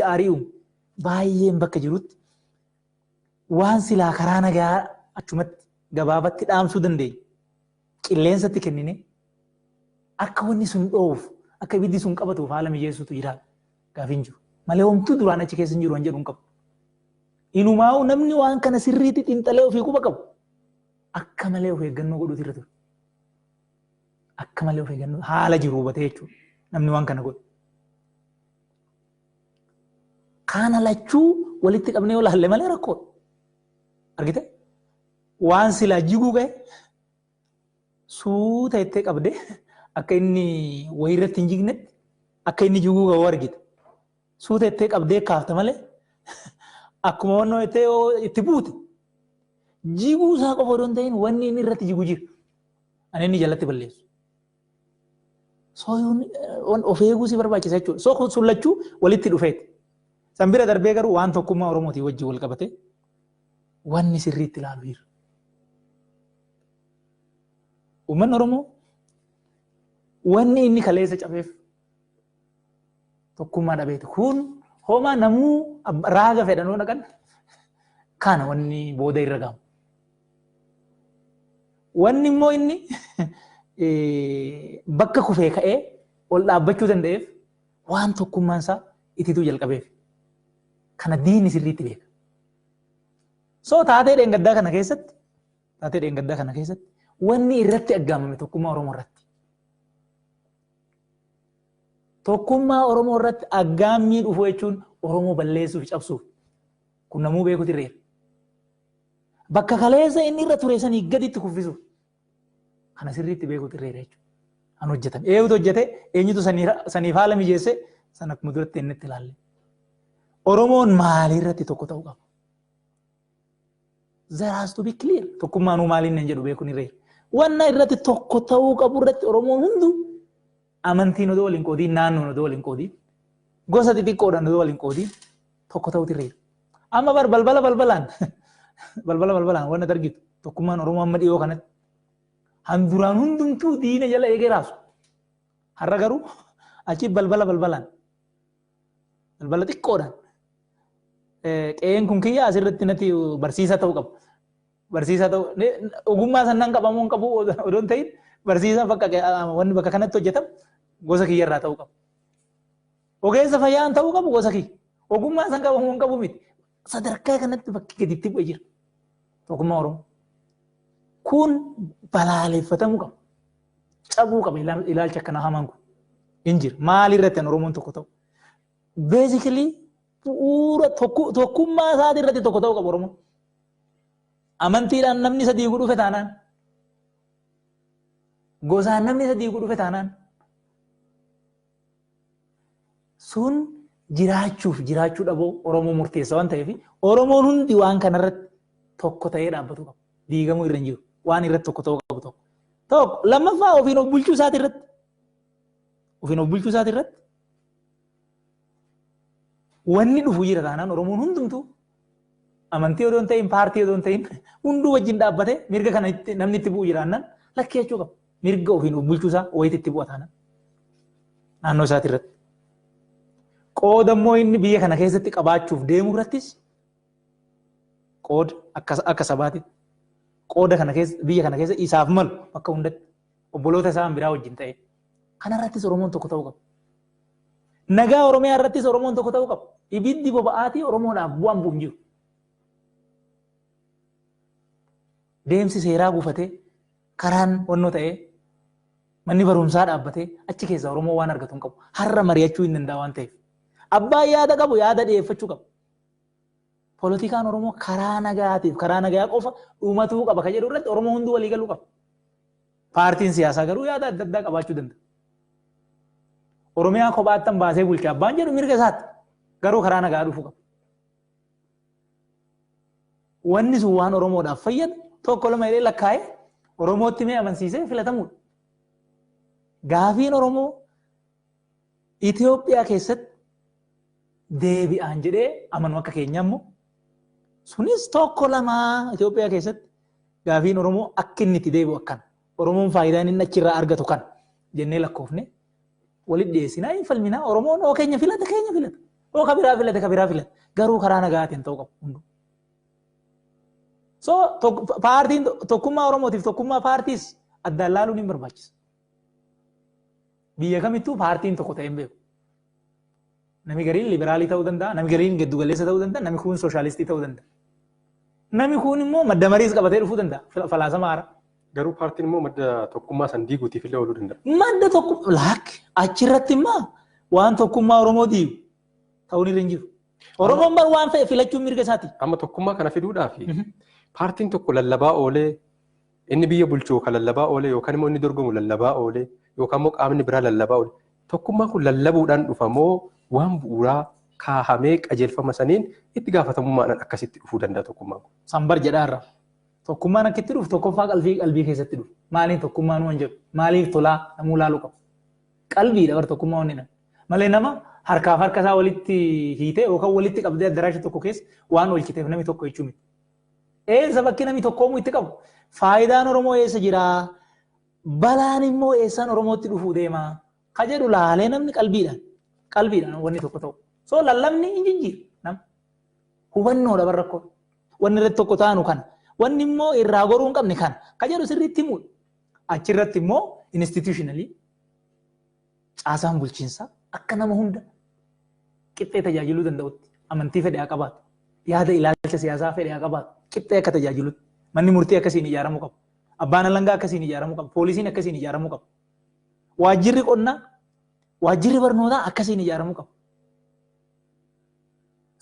ofitti aarii uumu baay'een bakka jirutti waan silaa karaa nagaa achumatti gabaabatti dhaamsuu dandeenya. Qilleensatti kennine akka wanni sun dhoowuuf akka ibiddi sun qabatuuf haala mijeessuutu jira gaafiin jiru. Malee homtuu duraan achi keessa hin jiru waan jedhu hin qabu. Inumaa'u namni waan kana sirriitti xiinxalee ofii quba qabu akka malee of eeggannoo godhuutu irra ture. Akka malee of eeggannoo haala jiru hubatee jechuudha namni waan kana godhu. Kana lachuu walitti qabnee yoo laalle malee rakkoodha. Argite? Waan silaa jiguu ga'e suuta jettee qabdee akka inni wayii irratti hin jignetti akka inni jiguu ga'u argite. Suuta jettee qabdee kaafta malee akkuma wannoo jettee yoo itti buute jiguu isaa qofa odoo hin ta'in wanni inni irratti jigu jira. Ani inni jalatti balleessu. Sooyuun of eeguu si barbaachisa jechuudha. Soo sun lachuu walitti dhufeeti. San bira darbee garuu waan tokkummaa Oromootii wajjin wal qabate wanni sirriitti ilaalu jira. Uummanni Oromoo wanni inni kaleessa cabeef tokkummaa dhabeeti. Kun homaa namuu raaga fedhanoo dhaqan kana wanni booda irra gaamu. Wanni immoo inni bakka kufee ka'ee ol dhaabbachuu danda'eef waan tokkummaan isaa itituu jalqabeef. Kana diinni sirriitti beeka. So taatee dheengaddaa kana keessatti taatee dheengaddaa kana keessatti wanni irratti aggaamame tokkummaa Oromoo irratti. Tokkummaa Oromoo irratti aggaammii dhufu jechuun Oromoo balleessuuf cabsuuf kun namuu beekutu irreera. Bakka kaleessa inni irra ture sanii gaditti kuffisuuf kana sirriitti beekutu irreera jechuudha. An hojjetame. Eenyutu hojjete eenyutu saniif haala mijeesse san akkuma duratti inni itti ilaalle. Oromoon maalii irratti tokko ta'uu qaba? There has to be clear. Tokkummaanuu maaliin hin jedhu beekuun irreera. Wanna irratti tokko ta'uu qabu irratti Oromoon hunduu amantiin odoo waliin qoodiin, naannoon odoo waliin qoodiin, gosa xixiqqoodhaan odoo waliin qoodiin tokko ta'utu irreera. Amma bar balbala balbalaan balbala balbalaan wanna argitu tokkummaan Oromoo amma dhiyoo kanatti handuraan hundumtuu diina jala eegee raasu. Har'a garuu achi balbala balbalaan balbala xiqqoodhaan qe'een kun kiyya asirratti natti barsiisaa ta'uu qaba. Barsiisaa ta'uu ogummaa sannan qabamoo hin qabu odoo hin ta'in barsiisaa bakka wanni bakka kanatti hojjetamu gosa kiyya irraa ta'uu qaba. Ogeessa fayyaan ta'uu qabu gosa kiyya. Ogummaa san qabamoo hin qabu miti. Sadarkaa kanatti bakki gaditti bu'ee jira. Tokkummaa Oromoo. Kun balaaleffatamuu qaba. Cabuu qaba ilaalcha akkanaa hamaan kun. Hin jira. Maal irratti an Oromoon tokko ta'u? Basically bu'uura tokkummaa isaatii irratti tokko ta'uu qaba Oromoon. Amantiidhaan namni sadii dhufe taanaan, gosaan namni sadii dhufe taanaan, sun jiraachuuf jiraachuu dhabuu Oromoo murteessa waan ta'eef Oromoon hundi waan kanarratti tokko ta'ee dhaabbatu qaba. Diigamuu irra hin jiru. Waan irratti tokko ta'uu qabu tokko. Tokko lammaffaa ofiin of bulchuu isaati irratti. Ofiin of bulchuu isaati irratti. Wanni dhufu jira taanaan Oromoon hundumtuu amantii odoo hin ta'in paartii odoo hin ta'in hunduu wajjin dhaabbatee mirga kana namni itti bu'u jiraannaan lakkee jechuu qaba. Mirga ofiin of bulchuu isaa wayiitti itti bu'a taanaan naannoo isaati irratti. Qooda immoo inni biyya kana keessatti qabaachuuf deemu irrattis qooda akka sabaatitti qooda kana keessa biyya kana keessa isaaf malu bakka hundatti obboloota isaa biraa wajjin ta'e kana irrattis Oromoon tokko ta'uu qaba. Nagaa Oromiyaa irrattis Oromoon tokko ta'uu qaba. Ibiddi boba'aatii Oromoodhaaf bu'aan bu'u hin jiru. Deemsi seeraa gufatee karaan wannoo ta'ee manni barumsaa dhaabbatee achi keessa Oromoo waan argatu hin qabu. Har'a mari'achuu hin danda'a waan ta'eef. Abbaan yaada qabu yaada dhiyeeffachuu qaba. Poolitikaan Oromoo karaa nagaatiif karaa nagaa qofa dhumatuu qaba kan jedhu irratti Oromoo hunduu walii galuu qaba. Paartiin siyaasaa garuu yaada adda addaa qabaachuu danda'a. Oromiyaa kophaattan baasee bulcha abbaan jedhu mirga isaati. Garuu karaa nagaa dhufuu qaba. Wanni sun waan Oromoodhaaf fayyadu tokko lama jedhee lakkaa'ee Oromootti mee amansiisee filatamuudha. Gaafiin Oromoo Itoophiyaa keessatti deebi'aan jedhee amanu akka keenya immoo sunis tokko lama Itoophiyaa keessatti gaafiin Oromoo akka inni itti deebi'u akkana. Oromoon faayidaan inni achirraa argatu kana jennee lakkoofne walitti dhiyeessinaa hin falminaa. Oromoon oo keenya filata keenya filata. Yoo ka biraa filate ka biraa filate. Garuu karaa nagaatiin ta'uu qabu hunduu. So paartiin tokkummaa Oromootiif tokkummaa paartiis addaan laaluun hin barbaachisa. Biyya kamittuu paartiin tokko ta'ee hin beeku. Nami gariin liberaalii ta'uu danda'a, nami gariin giddugaleessa ta'uu danda'a, nami kuun sooshaalistii ta'uu danda'a. Nami kuun immoo madda mariis qabatee dhufuu danda'a, falaasama haaraa. Garuu paartiin immoo madda tokkummaa san diiguutiif illee ooluu danda'a. Madda tokkummaa laakki achirratti immoo waan tokkummaa Oromoo diigu ta'uun irra hin jiru. Oromoon bar waan fe'e filachuun mirga isaati. Amma tokkummaa kana fiduudhaaf paartiin tokko lallabaa oolee inni biyya bulchu kan lallabaa oolee yookaan immoo inni dorgomu lallabaa oolee yookaan immoo qaamni biraa lallabaa oolee tokkummaan kun lallabuudhaan dhufa moo waan bu'uuraa kaahamee qajeelfama saniin itti gaafatamummaadhaan akkasitti dhufuu danda'a tokkummaan kun. Sanbar jedhaarra. Tokkummaan akkitti dhufu tokkoffaa qalbii qalbii keessatti dhufu. Maaliif tokkummaan waan jedhu? Maaliif tolaa namuu laaluu qabu? Qalbiidha bar tokkummaa wanni nama. Malee nama harkaaf harka isaa walitti hiitee yookaan walitti qabdee addaraasha tokko keessa waan oolchiteef namni tokko jechuu miti. Eessa bakki namni tokkoomuu itti qabu? Faayidaan Oromoo eessa jiraa? Balaan immoo eessaan Oromootti dhufuu deema? Ka jedhu laalee namni qalbiidhaan qalbiidhaan wanni tokko ta'u. So lallabni hin jijjiiru nama. Hubannoodha bar rakkoo. Wanni irratti tokko taanu kana. Wanni immoo irraa goruu hin qabne kana. Ka jedhu sirriitti himuudha. Achirratti immoo institutionally caasaan bulchiinsaa akka nama hunda qixxee tajaajiluu danda'utti amantii fedhe haa qabaatu. Yaada ilaalcha siyaasaa fedhe haa qabaatu. Qixxee akka tajaajilutti. Manni murtii akkasiin ijaaramuu qaba. Abbaan alangaa akkasiin ijaaramuu qaba. Poolisiin akkasiin ijaaramuu qaba. Waajjirri qonnaa, waajjirri barnootaa akkasiin ijaaramuu qaba.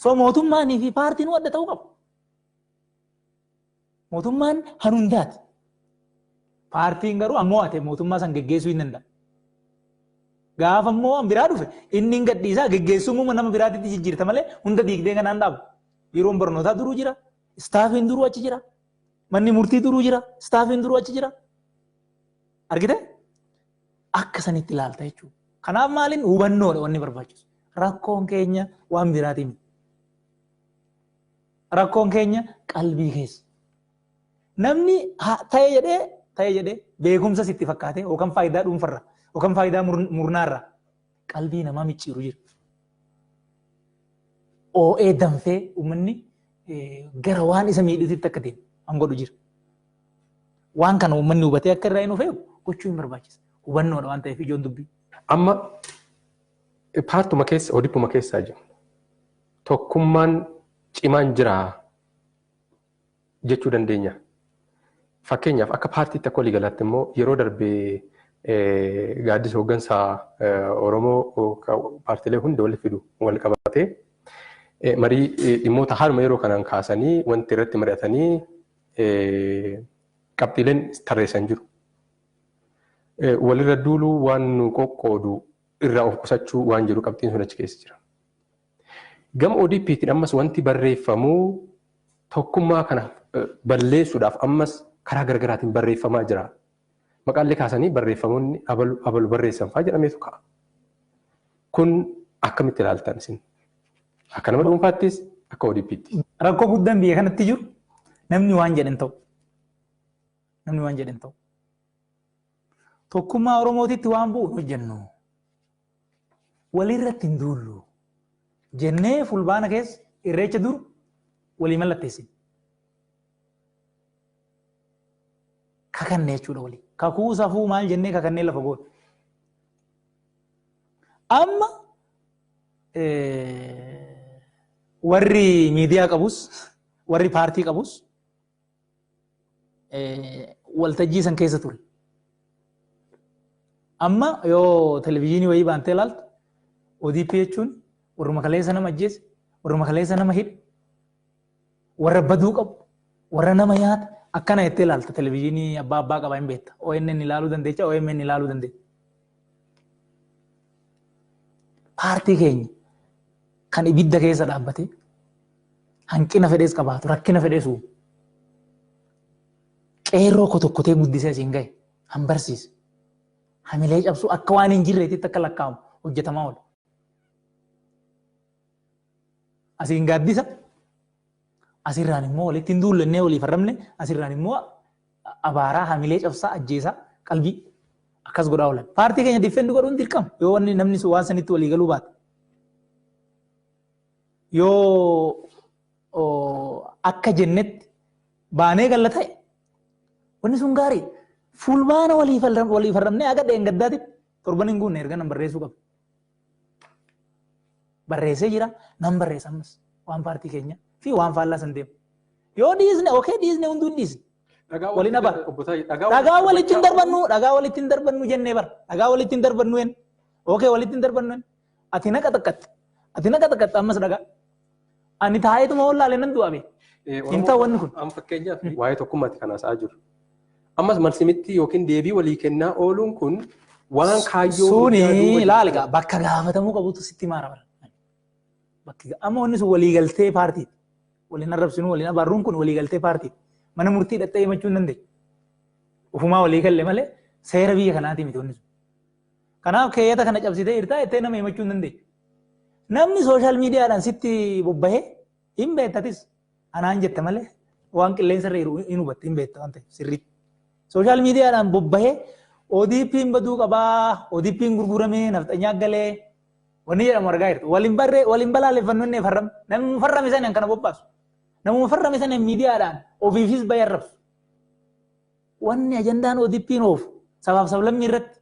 So mootummaanii fi paartiin adda ta'uu qabu. Mootummaan hanundaati. Paartiin garuu ammoo ate mootummaa san geggeessuu hin danda'a. Gaafa immoo biraa dhufe inni hin gadhiisaa geggeessuu nama biraatitti jijjiirta malee hunda diigdee kanaan dhaabu. Biiroon barnootaa duruu jira. Istaafiin duruu achi jira. Manni murtii duruu jira. Istaafiin duruu achi jira. Argite? Akka sanitti ilaalta jechuudha. Kanaaf maaliin hubannoodha wanni barbaachisu. Rakkoon keenya waan biraatii miti. Rakkoon keenya qalbii keessa. Namni ta'e jedhee beekumsa sitti fakkaate yookaan faayidaa dhuunfarra yookaan faayidaa murnaarra qalbii namaa micciiru jira. Oo'ee danfee uummanni gara waan isa miidhuutti akka deemu an godhu jira. Waan kana uummanni hubatee akka irraa hin of eegu gochuu hin barbaachisa. Hubannoodha waan ta'eef ijoon dubbii. Amma paartuma keessa ODPuma keessaa jiru. Tokkummaan cimaan jira jechuu dandeenya. Fakkeenyaaf akka paartiitti akka waliigalaatti immoo yeroo darbee gaaddisa hooggansaa Oromoo paartiilee hunda walitti fidu wal qabatee marii dhimmoota haaluma yeroo kanaan kaasanii wanti irratti mari'atanii qabxiileen tarreessan jiru. Walirra duuluu waan nu qoqqoodu irraa of qusachuu waan jiru qabxiin sun achi keessa jira. Gama ODP'tiin ammas wanti barreeffamu tokkummaa kana balleessuudhaaf ammas karaa garaagaraatiin barreeffamaa jira. Maqaalee kaasanii barreeffamoonni abalu barreessan fa'aa jedhameetu ka'a. Kun akkamitti ilaaltan isin? Akka nama dhuunfaattis akka ODP'tti. Rakkoo guddaan biyya kanatti jiru namni waan jedhan ta'u. Namni waan jedhan ta'u. Tokkummaa Oromootitti waan bu'u hojjennu. Walirratti hin duullu. Jennee fulbaana keessa irreecha dur walii mallatteessine. Kakanne jechuudha walii. Kakuu safuu maal jennee kakannee lafa goone. Amma warri miidiyaa qabus warri paartii qabus waltajjii san keessa ture. Amma yoo televizyiinii wayii baantee ilaaltu ODP jechuun warruma kaleessa nama ajjeese, warruma kaleessa nama hidhe, warra baduu qabu, warra nama nyaata akkana jettee ilaalta televizyiinii abbaa abbaa qaba hin beekta. ONN ilaaluu dandeecha, OMN ilaaluu dandeecha. Paartii keenya kan ibidda keessa dhaabbatee hanqina fedhees qabaatu, rakkina fedhees uumu. Qeerroo kotokkotee guddisee asiin gahe, han barsiise. Hamilee cabsuu akka waan hin jirreetitti akka lakkaa'amu hojjetamaa oola. Asiin gaaddisa, asirraan immoo walitti hin duullannee walii farramne, asirraan immoo abaaraa hamilee cabsaa ajjeesaa qalbii akkas godhaa oolan. Paartii keenya defend godhuun dirqama yoo wanni namni sun waan sanitti walii galuu baate. Yoo akka jennetti baanee galla ta'e wanni sun gaarii fulbaana walii farramnee aga dheengaddaatitti torban hin guunne erga nan barreessuu qaba. Barreessee jira nan barreessa ammas waan paartii keenya fi waan faallaa san deemu. Yoo dhiisne okee dhiisne hunduu hin dhiisne. Waliin abaa. Dhagaa walitti hin darbannu dhagaa walitti hin darbannu jennee bara dhagaa walitti hin darbannu en okee walitti hin darbannu en ati naqa takkatti ati naqa takkatti ammas dhagaa. Ani taa'eetuma wallaalee nan du'a bee. Hin ta'u wanni kun. Amma fakkeenyaaf waa'ee tokkummaatti kan haasa'aa jiru. Ammas marsimitti yookiin deebii walii kennaa ooluun kun waan kaayyoo Suuni ilaali gaa bakka gaafatamuu qabutu sitti maara bara. Bakki amma wanni sun waliigaltee paartiiti. Waliin arrabsinuu waliin abaarruun kun waliigaltee paartiiti. Mana murtii dhattee himachuu hin dandeenye. Ufumaa walii galle malee seera biyya kanaatii miti wanni sun. Kanaaf keeyyata kana cabsitee jirtaa jettee nama himachuu hin dandeenye. Namni sooshaal miidiyaadhaan sitti bobbahee hin beektatis anaan jette malee waan qilleensa irra jiru hin hubatte hin beekta waan ta'eef sirriitti. Sooshaal miidiyaadhaan bobbahee ODP'n baduu qabaa, ODP'n gurguramee nafxanyaa galee wanni jedhamu argaa jirtu. Waliin barree waliin balaaleffannu inni farrame. Namni farrame sana kana bobbaasu. Namuma farrame sana miidiyaadhaan ofiifis bahee arrabsu. Wanni ajandaan ODP'n oofu sabaaf sablammii irratti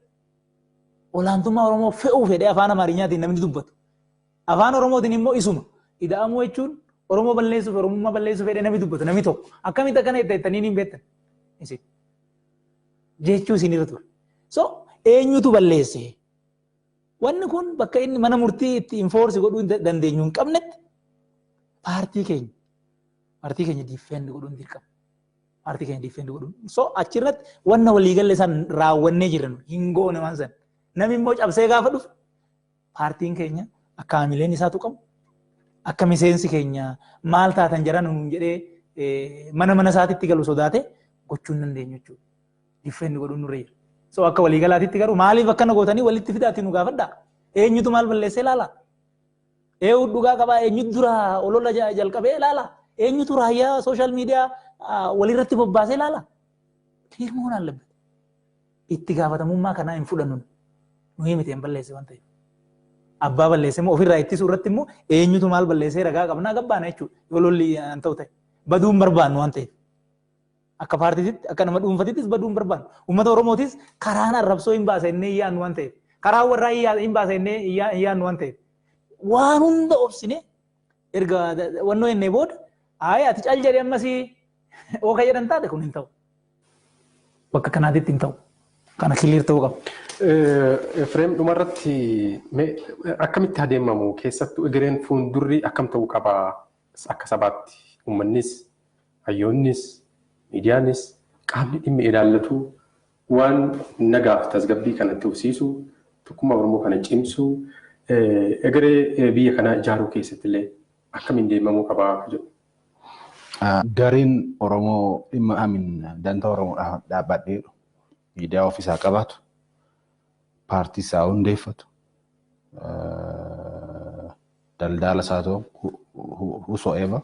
olaantummaa Oromoo fe'uu fedhee afaan Amaarinyaatiin namni dubbatu. Afaan Oromootiin immoo isuma. Ida'amuu jechuun Oromoo balleessuuf Oromummaa balleessuuf fedhee namni dubbatu namni tokko. Akkamitti akkana jettanii hin beektan? Isin. Jechuu isin irra ture. So eenyutu balleesse? Wanni kun bakka inni mana murtii itti enforce godhuu dandeenyu hin qabnetti paartii keenya defend godhuun dirqama. Paartii keenya defend godhuun. So achirratti wanna waliigalle san raawwannee jirra hin goone waan san. Namni immoo cabsee gaafa dhufu paartiin keenya akka haamileen isaatu qabu akka miseensi keenya maal taatan jedhan nuun jedhee mana mana isaatitti galu sodaate gochuu hin dandeenyu jechuudha. Defend godhuun nurra jira. So akka waliigalaatitti garuu maaliif akkana gootanii walitti fidaatti nu gaafadhaa? Eenyutu maal balleessee ilaala? Eenyu dhugaa qabaa? Eenyutu dura olola jalqabee ilaala? Eenyutu raayyaa sooshaal miidiyaa walirratti bobbaasee ilaala? Clear መሆን አለበት. Itti gaafatamummaa kanaa hin fudhannu. Nuyi miti hin balleesse waan ta'eef. Abbaa balleesse immoo ofirraa ittisuu irratti immoo eenyutu maal balleessee ragaa qabnaa gabbaana jechuudha. Yoo lolli an ta'u ta'e. Baduu hin barbaannu waan ta'eef. Akka paartiitti akka nama dhuunfatittis baduu hin barbaannu. Uummata Oromootis karaan arrabsoo hin baasa innee yaannu waan ta'eef. Karaan warraa hin baasa innee yaannu waan ta'eef. Waan hunda obsine erga wannoo innee booda ayi ati cal jedhee ammasii ooka jedhan taate kun hin ta'u. Bakka kanaatitti hin ta'u. Kana clear ta'uu qaba. Efreem dhumarratti akkamitti adeemamu keessattuu egereen fuuldurri akkam ta'uu qaba akka sabaatti uummannis hayyoonnis miidiyaanis qaamni dhimmi ilaallatu waan nagaaf tasgabbii kanatti hubsiisu tokkummaa Oromoo kana cimsu egeree biyya kana ijaaruu keessatti illee akkamiin deemamuu qaba jedhu. Gareen Oromoo dhimma amin dantaa Oromoo dhaabbadhee miidiyaa ofiisaa qabaatu paartii isaa hundeeffatu daldala isaa ta'u whosoever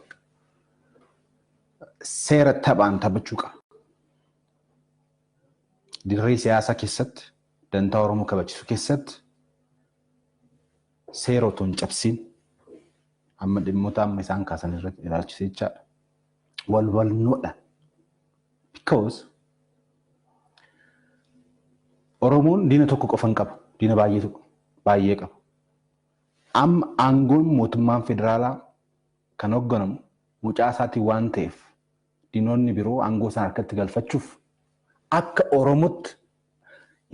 seera taphaan taphachuu qaba. Dirree siyaasaa keessatti dantaa Oromoo kabachiisuu keessatti seera otoo hin cabsiin amma dhimmoota amma isaan kaasan irratti ilaalchisee jechaadha. Wal walnoodhaan. Because Oromoon diina tokko qofa hin qabu. Diina baay'ee qaba. Amma aangoon mootummaan federaalaa kan hoogganamu mucaa isaatiin waan ta'eef diinonni biroo aangoo isaan harkatti galfachuuf akka Oromootti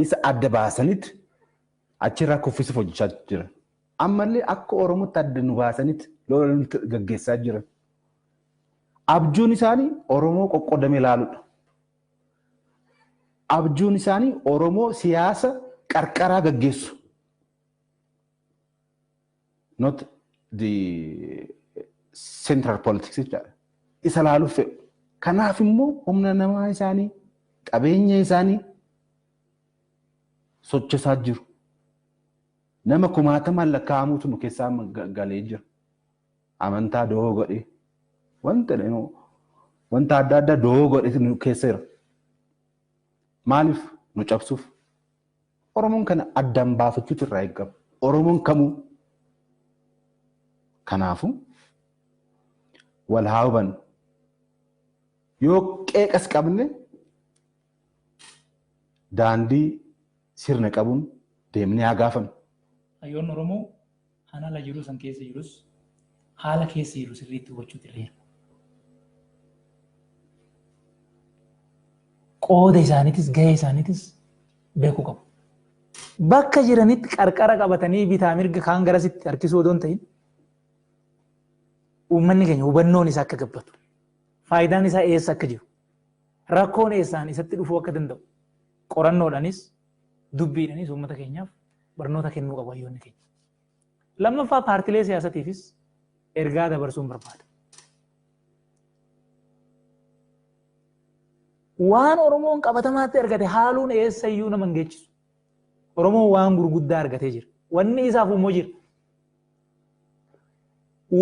isa adda baasanitti achirraa kuffisuuf hojjechaa jiran. Ammallee akka Oromootti adda nu baasanitti lola nutti gaggeessaa jiran. Abjuun isaanii Oromoo qoqqoodamee ilaaluudha. Abjuun isaanii Oromoo siyaasa qarqaraa gaggeessu. Not the central politics jechaadha. Isa laaluuf fedhu. Kanaaf immoo humna namaa isaanii, qabeenya isaanii sochosaa jiru. Nama kumaatamaan lakkaa'amutu nu keessaa galee jira. Amantaa doo godhee wanta adda addaa doo godhee nu keessa jira. Maaliif nu cabsuuf? Oromoon kana addaan baafachuutu irraa eegama. Oromoon kamuu. Kanaafuu Wal haa hubannu. Yoo qeeqas qabne daandii sirna qabuun deemnee haa gaafannu. Hayyoonni Oromoo haala jiru san keessa jirus haala keessa jiru sirriitti hubachuutu irra jira. Qooda isaaniitis gahee isaaniitis beekuu qabu. Bakka jiranitti qarqara qabatanii bitaa mirga kaan garasitti harkisuu odoo hin ta'in uummanni keenya hubannoon isaa akka gabbatu, faayidaan isaa eessa akka jiru, rakkoon eessaan isatti dhufuu akka danda'u qorannoodhaanis dubbiidhaanis uummata keenyaaf barnoota kennuu qabu hayyoonni keenya. Lammaffaa paartilee siyaasatiifis ergaa dabarsuun barbaada. Waan Oromoon qabatamaatti argate haaluun eessayyuu nama hin geechisu. Oromoon waan gurguddaa argatee jira. Wanni isaaf immoo jira.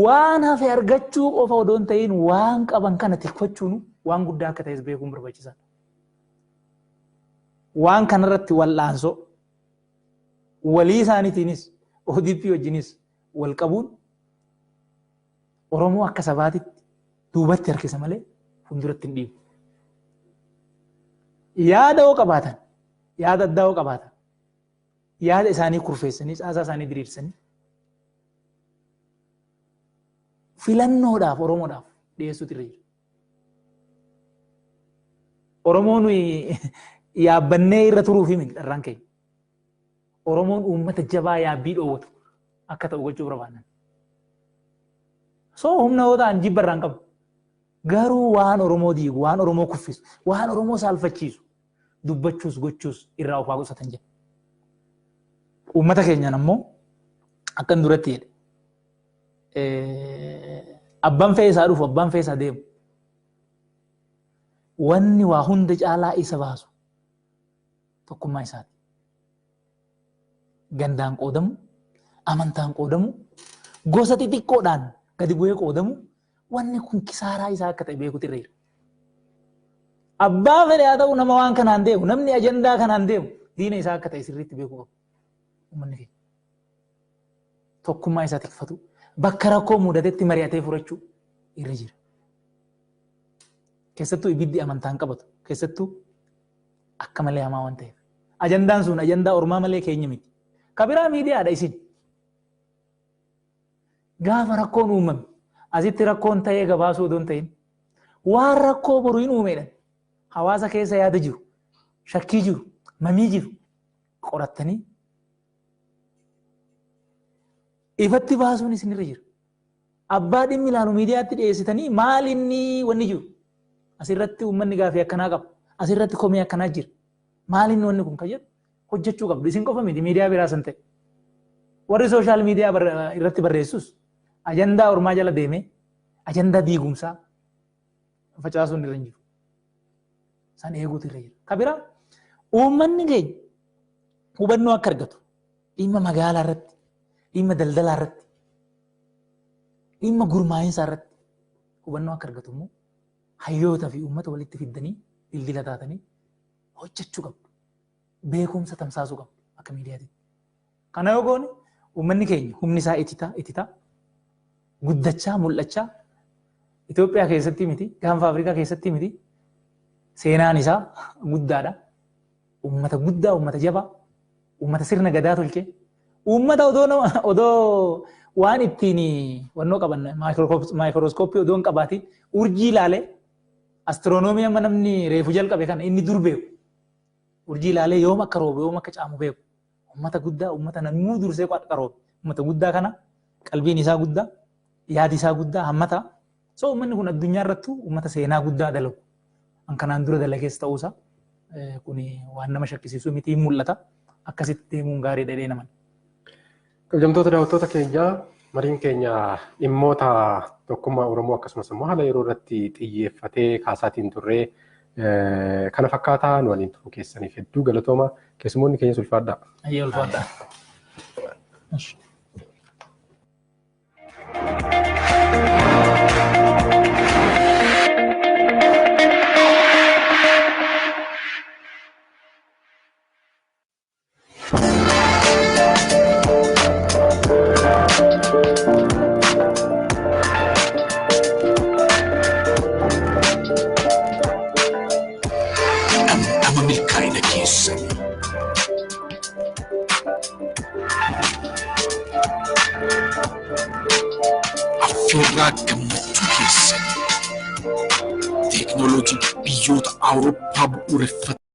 Waan hafe argachuu qofa odoo hin ta'in waan qaban kana tikfachuun waan guddaa akka ta'es beekuun barbaachisaadha. Waan kanarratti wal'aansoo walii isaaniitiinis ODP wajjinis wal qabuun Oromoo akka sabaatitti duubatti harkisa malee fuulduratti hin dhiibu. Yaada hoo qabaatan, yaada addaa hoo qabaatan, yaada isaanii kurfeessanii, caasaa isaanii diriirsanii filannoodhaaf Oromoodhaaf dhiyeessuutu irra jira. Oromoon yaabbannee irra turuufi miti dharraan keenya. Oromoon uummata jabaa yaabbii dhoowwatu akka ta'u gochuu barbaadan. So humna yoo ta'an jibba irraa hin qabu. Garuu waan Oromoo diigu, waan Oromoo kuffisu, waan Oromoo saalfachiisu dubbachuus gochuus irraa of haa qusatan jedha. Uummata keenyaan ammoo akkan duratti jedhe. Abbaan fe'isaa dhufu, abbaan fe'isaa deemu. Wanni waa hunda caalaa isa baasu tokkummaa isaati. Gandaan qoodamu, amantaan qoodamu, gosa xixiqqoodhaan gadi bu'ee qoodamu, wanni kun kisaaraa isaa akka ta'e beekuutu irra jira. Abbaa fedhe haa ta'u nama waan kanaan deemu, namni ajandaa kanaan deemu diina isaa akka ta'e sirriitti beekuu qabu. Uummanni keenya tokkummaa isaa tikfatu, bakka rakkoo mudatetti mari'atee furachuu irra jira. Keessattuu ibiddi amantaan qabatu, keessattuu akka malee hamaa waan ta'eef. Ajandaan sun ajandaa ormaa malee keenya miti. Kabiraa miidiyaadha isin. Gaafa rakkoon uumame, asitti rakkoon ta'ee gabaasuu odoo hin ta'in, waan rakkoo boru hin uumeedha. Hawaasa keessa yaada jiru, shakkii jiru, mamii jiru qorattanii ifatti baasuun isinirra jira. Abbaa dhimmi ilaalu miidiyaatti dhiyeessitanii maal inni wanni jiru? Asirratti uummanni gaafii akkanaa qaba. Asirratti komii akkanaa jira. Maal inni wanni kun kan jedhu hojjechuu qabdu. Isin qofa miti miidiyaa biraa san ta'e. Warri sooshaal miidiyaa irratti barreessus ajandaa ormaa jala deemee ajandaa diigumsaa facaasuun irra hin jiru. San eeguutu irra jira. Ka biraa uummanni keenya hubannoo akka argatu dhimma magaalaa irratti, dhimma daldalaa irratti, dhimma gurmaa'insaa irratti hubannoo akka argatu immoo hayyoota fi uummata walitti fiddanii dildila taatanii hojjechuu qabdu. Beekumsa tamsaasuu qabdu akka miidiyaatti. Kana yoo goone uummanni keenya humni isaa ititaa guddachaa mul'achaa Itoophiyaa keessatti miti, gaanfa Afrikaa keessatti miti seenaan isaa guddaadha. Uummata guddaa, uummata jabaa, uummata sirna gadaa tolchee, uummata odoo waan ittiin wannoo qaban maayikirooskooppii odoo hin qabaatiin urjii ilaalee astiroonoomii amma namni reefu jalqabe kana inni dur beeku. Urjii ilaalee yoom akka roobu, yoom akka caamu beeku. Uummata guddaa, uummata namuu dursee qaroobe. Uummata guddaa kana qalbiin isaa guddaa, yaadi isaa guddaa hammata. So uummanni kun addunyaa irrattuu uummata seenaa guddaa dalagu. An kanaan dura dalagees ta'uusaa kun waan nama shakkisiisu miti hin mul'ata. Akkasitti deemuun gaarii dha jedhee naman. Kabajamtoota daawwattoota keenyaa mariin keenya dhimmoota tokkummaa Oromoo akkasumas immoo haala yeroo irratti xiyyeeffatee kaasaatiin turree kana fakkaataa nu waliin turuu keessaniif hedduu galatooma. Keessummoonni keenya ulfaadhaa. Ayyee ulfaadhaa. keessanii. Affeerraa gammachuu keessanii. Teeknooloojii biyyoota Awurooppaa bu'uureffate.